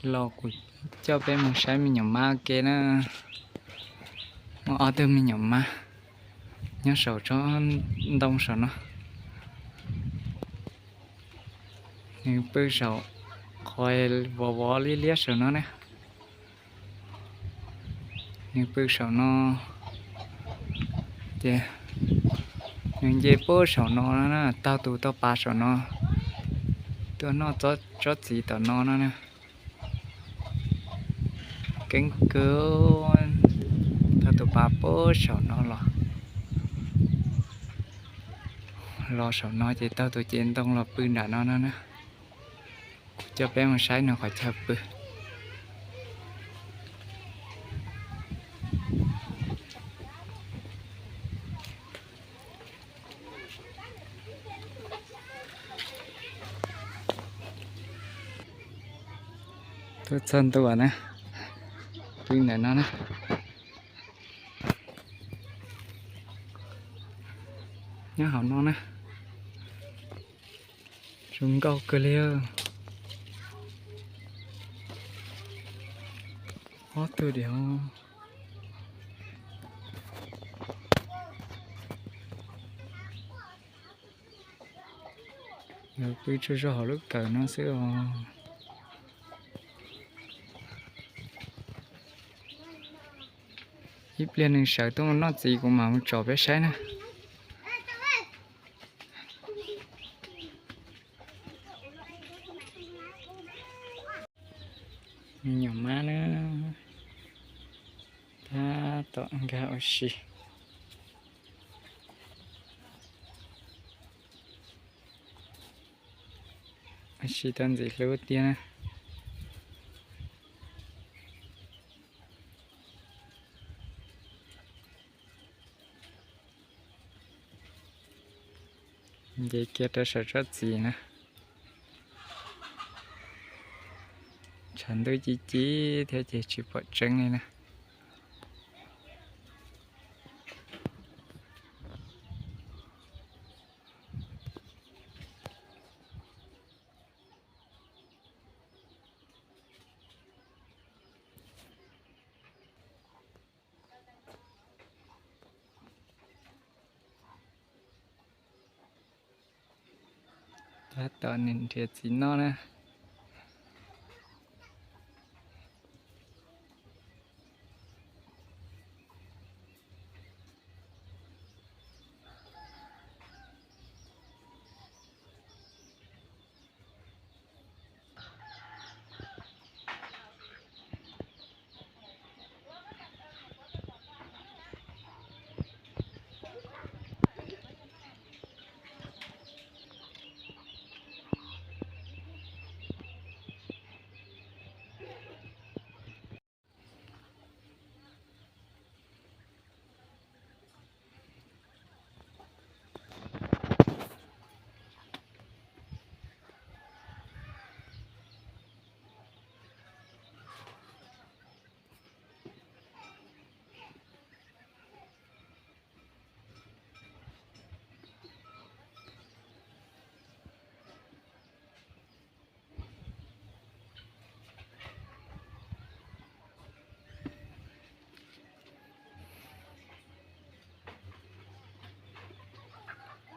Los kuv coj peb mus saib me nyuam mab ua ke na. Muaj ob tug me nyuam mab nyob saum tsob ntoo saum no. Nws pw saum qhov vov vov liab liab saum no na. Nws pw saum no, ces nws nce puag saum no na, taug tus toj pas saum no tuaj noj tsob txiv tom no no na. Keeb kwm, taug tus pas puag saum no los, los saum no ces taug tus cev ntoo los pw nram no no na. Kuv coj peb mus saib nws qhov chaw pw. Tuaj txog ntua na, pw ntawm no na. Nyob hauv no na, zoo nkauj kawg li. Ob tug diam. Lawv pw tsuag zog hauv lub kawm no xwb os. Ib pliag nws sawv tuaj mus noj txiv kuv mam mus tsom peb saib na. Me nyuam mab na, tab tom nkag ua si. Ua si tau ntxim hlub tiag na. Nce kiag rau saum tsob txiv na. Tshav ntuj ci ci thiab ces tsis pom tseeb li na. Tab tom nws nrhiav txiv noj na.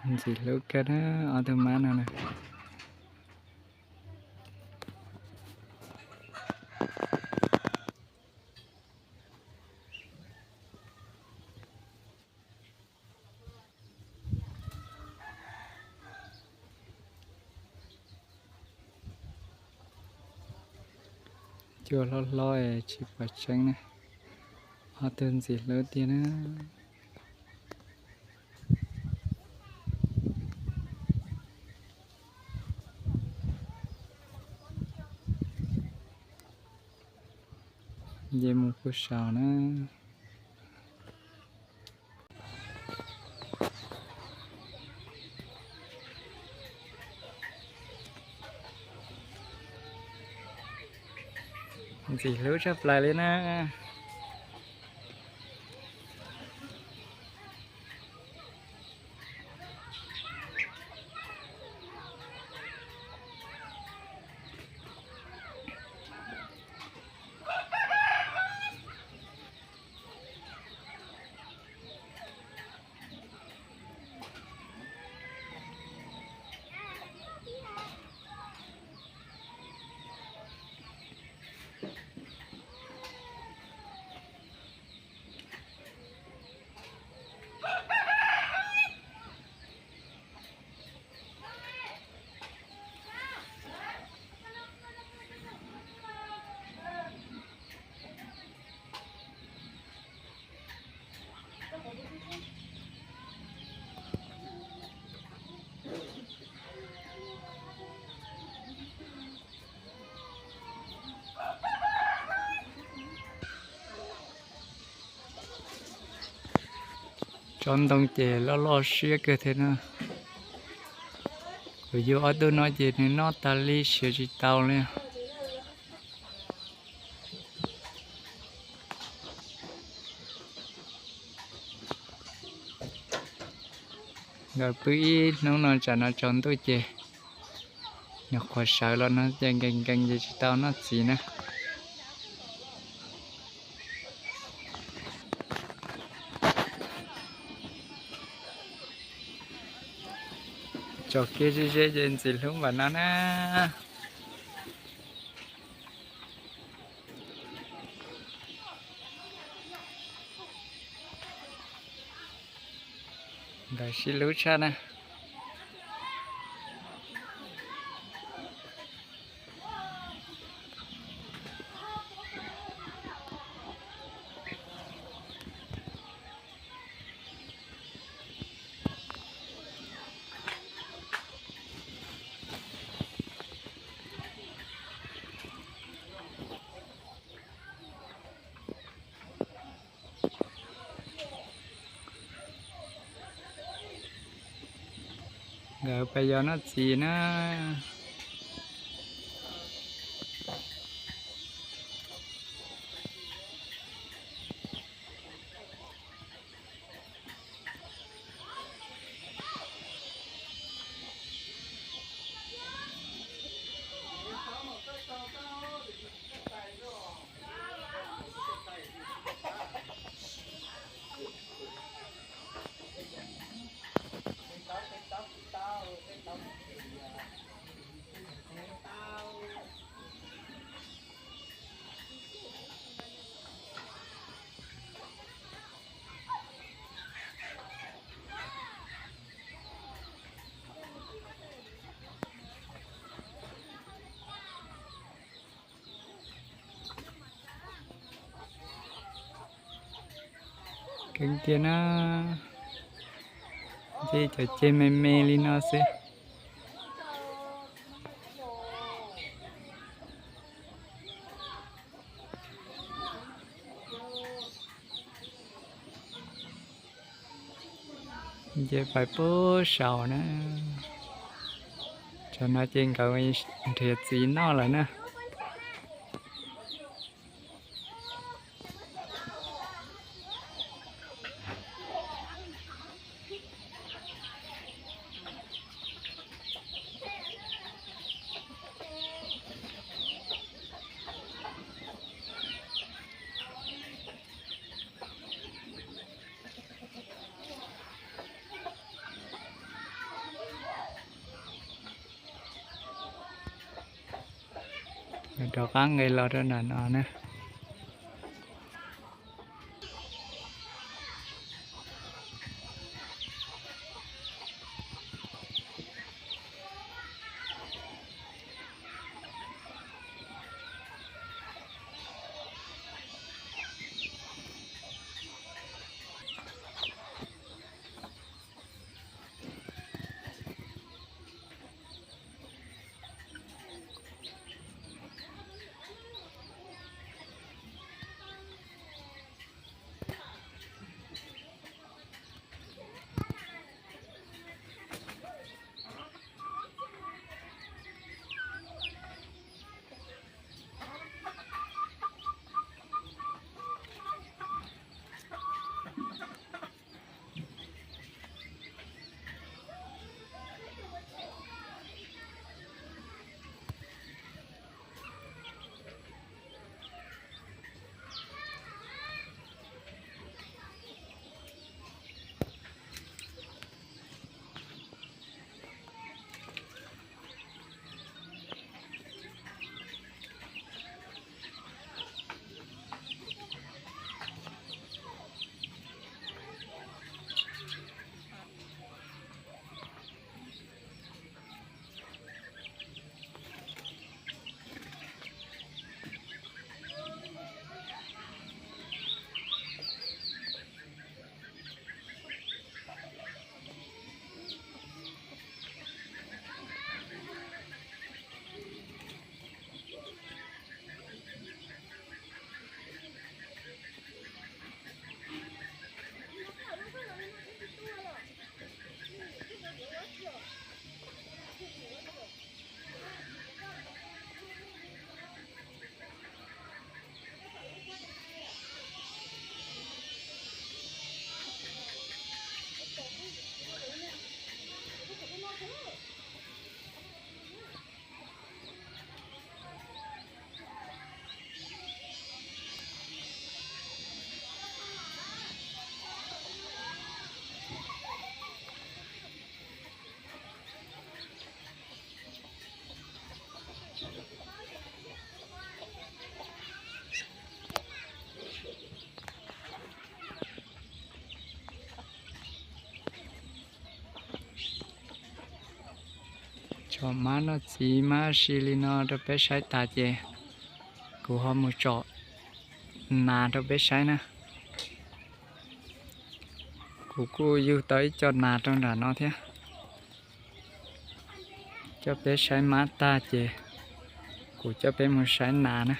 Ntxim hlub kawg na, ob tug mab no na. Cua hlob hlob tsis pom tseeb na, ob tug ntxim hlub tiag na. Nce mus puag saum na. Ntxim hlub tshaj plaws li na. Tsob ntoo ces loj loj siab kawg thiab na. Kuv yug ob tug no ces nws noj tas li siav tsis tau li. Nkawd pw ib hnub no tsam no tsaus ntuj ces nws qhuav sawv los no ces nkees nkees ces tsis tau noj txiv na. Tsom kiag ze ze ces ntxim hlub npaum no na. Nkawd sib hlub tshaj na. Nkawd pais yos noj txiv na. Keeb tiag na, ntsib cov ceg me me li no xwb. Ces pais puag saud na, tsam no ces nkawd nrhiav txiv noj lawm na. Rov qab nqis los rau nram no na. Mab noj txiv mab si li no rau peb saib tas ces kuv ho mus tsom nas rau peb saib na. Kuv kuj yug tau ib co nas rau nram no thiab. Coj peb saib mab tag ces kuv coj peb mus saib nas na.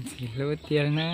Ntxim hlub tiag na.